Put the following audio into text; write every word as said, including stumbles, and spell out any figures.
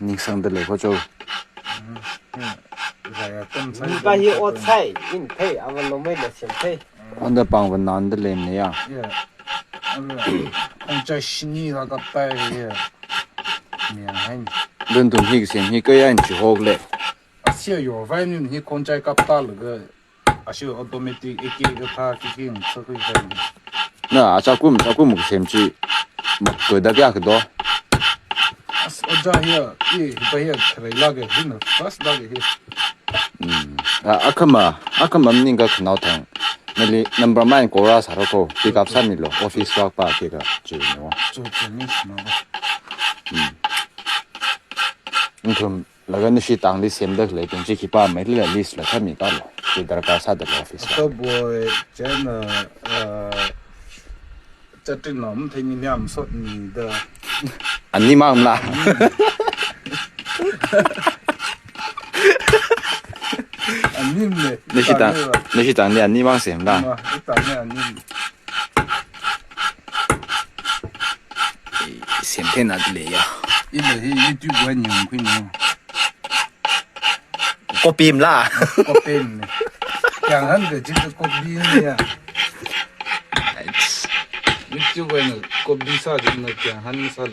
Ningsangda lei kho cho. Mipa hi ot sai, in thei, avalomei la sem thei. Anda pangva nanda lei ne ya. Yeah. Khongchai shini la kaptai ya. Miya hain. Dun tum hi sem hi kaya in chihok le. Asia yo vai ni hi khongchai kapta laga. Asia automatic eke katha kiki ng sakui vai ni. Na, acha kum, acha kum sem chi. Ko da kya kdo. As oja hiya, i hipa hiya kharei lage, hina first lage hi. Mm. A, akhama, akhama maning ka khanao thang. Nali number mine kora sarako, pick up sami lo, office work pa kika, chi no. Chu chu ni no. Mm. Nthum, laga nashi tangli semda lei, tung chi kipa mai la list la kami ka lo. Chi darkar sa da lo office work. Boy, chena, uh, Chatting nom thei ni niam sot ni da. Ani mang la. Ani le. Nashi tang, nashi tang ni ani mang sem la. Ma, tang ni ani. Sem thei na le ya. Ile hi YouTube wa nyung kui no. Kopim la. Kopim ni. Kyang han de jin kopim ni ya. Its. Mitu wen kopim sa jin na kyang han sa.